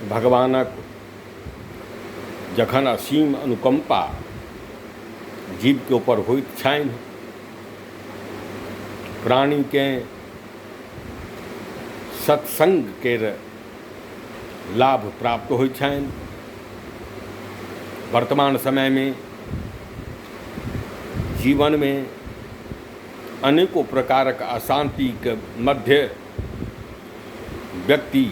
भगवानक जखन असीम अनुकम्पा जीवके ऊपर होइत छनि, प्राणीकेँ सत्सङ्ग केर लाभ प्राप्त होइत छनि। वर्तमान समयमे जीवनमे अनेको प्रकारक अशान्तिके मध्य व्यक्ति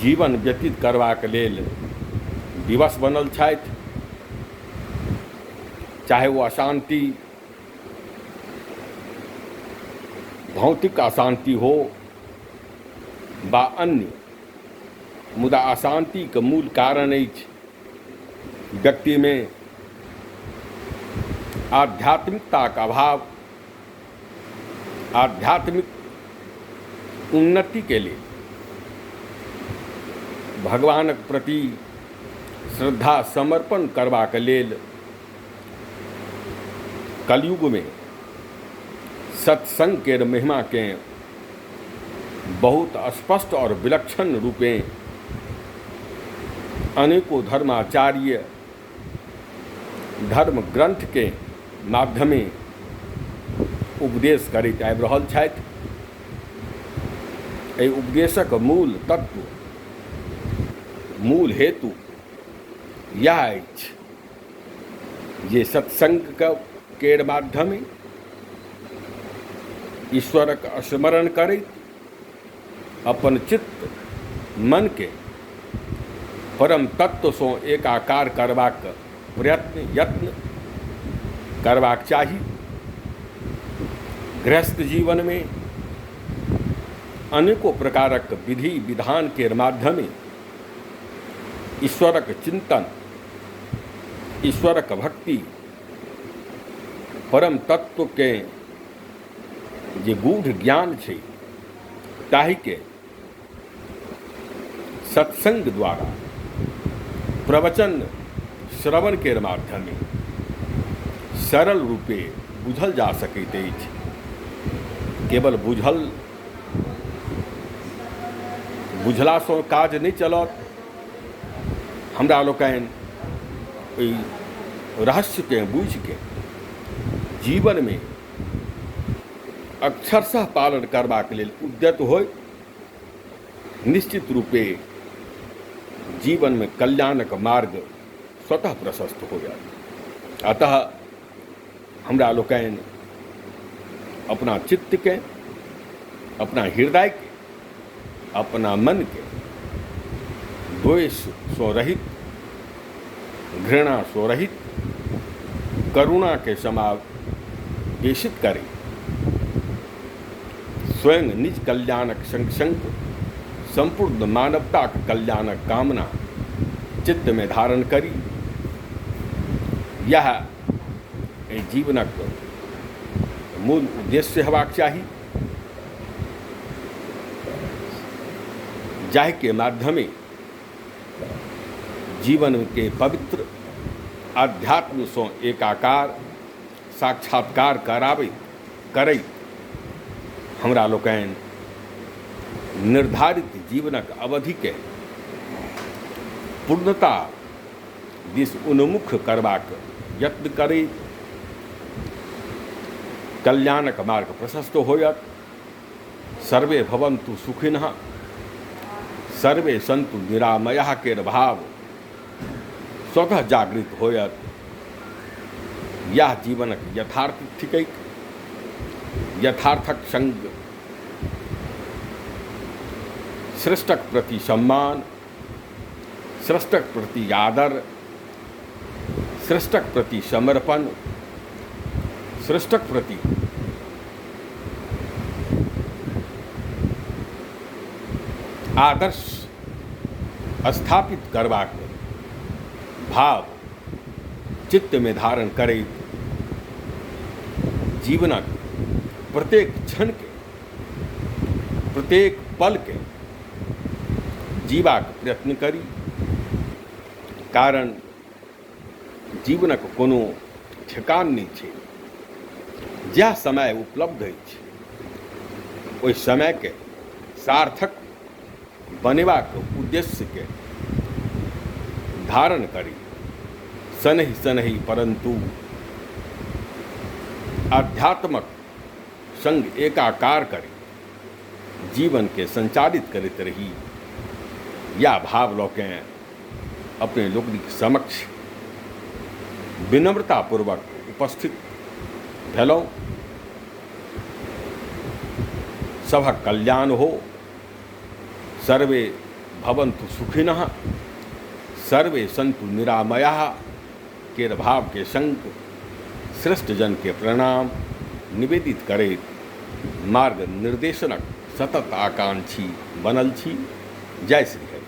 जीवन व्यतीत करबाक लेल विवश बनल छथि। चाहे ओ अशान्ति भौतिक अशान्ति हो वा अन्य, मुदा अशान्तिके मूल कारण अछि व्यक्तिमे आध्यात्मिकताक अभाव। आध्यात्मिक उन्नतिके लेल भगवानक प्रति श्रद्धा समर्पण करबाक लेल कलयुगमे सत्सङ्ग केर महिमाकेँ बहुत स्पष्ट आओर विलक्षण रूपेँ अनेको धर्माचार्य धर्म ग्रन्थके माध्यमे उपदेश करैत आबि रहल छथि। एहि उपदेशक मूल तत्व, मूल हेतु इएह अछि जे सत्सङ्गके केर माध्यमे ईश्वरक स्मरण करैत अपन चित्त मनके परम तत्वसँ एकाकार करबाक प्रयत्न यत्न करबाक चाही। गृहस्थ जीवनमे अनेको प्रकारक विधि विधानके माध्यमे ईश्वरक चिन्तन, ईश्वरक भक्ति, परम तत्वके जे गूढ़ ज्ञान छै ताहिके सत्सङ्ग द्वारा प्रवचन श्रवण केर माध्यमे सरल रूपे बुझल जा सकैत अछि। केवल बुझल बुझलासँ काज नहि चलत। हमरा लोकनि ओहि रहस्यकेँ बुझिके जीवनमे अक्षरशः पालन करबाक लेल उद्यत होइ, निश्चित रूपे जीवनमे कल्याणक मार्ग स्वतः प्रशस्त होयत। अतः हमरा लोकनि अपना चित्तकेँ, अपना हृदयकेँ, अपना मनकेँ द्वेषसँ रहित, घृणासँ रहित, करुणाके समावेशित करी स्वयं निज कल्याणक सङ्ग सङ्ग सम्पूर्ण मानवताक कल्याणक कामना चित्तमे धारण करी। इएह एहि जीवनक मूल उद्देश्य हेबाक चाही, जाहिके माध्यमे जीवनके पवित्र आध्यात्मसँ एकाकार साक्षात्कार कराबैत करैत हमरा लोकनि निर्धारित जीवनक अवधिके पूर्णता दिस उन्मुख करबाक यत्न करी, कल्याणक मार्ग प्रशस्त होयत। सर्वे भवन्तु सुखिनः, सर्वे सन्तु निरामयाः केर भाव स्वतः जागृत होयत। इएह जीवनक यथार्थ थिकैक। यथार्थक सङ्ग श्रेष्ठक प्रति सम्मान, श्रेष्ठक प्रति आदर, श्रेष्ठक प्रति समर्पण, श्रेष्ठक प्रति आदर्श स्थापित करबाक भाव चित्तमे धारण करैत जीवनक प्रत्येक क्षणके, प्रत्येक पलके जीबाक प्रयत्न करी, कारण जीवनक कोनो ठेकान नहि छै। जएह समय उपलब्ध अछि ओहि समयके सार्थक बनेबाक उद्देश्यके धारण करी शनैः शनैः परन्तु आध्यात्मक संग एकाकार करी जीवनके संचालित करैत रही। या भाव लऽ अपने लोकनिक समक्ष विनम्रतापूर्वक उपस्थित भेलहुँ। सभक कल्याण हो। सर्वे भवन्तु सुखिनः, सर्वे सन्तु निरामयाः केर भावके संग श्रेष्ठ जनके प्रणाम निवेदित करैत मार्ग निर्देशनक सतत आकांक्षी बनल छी। जय श्री हरि।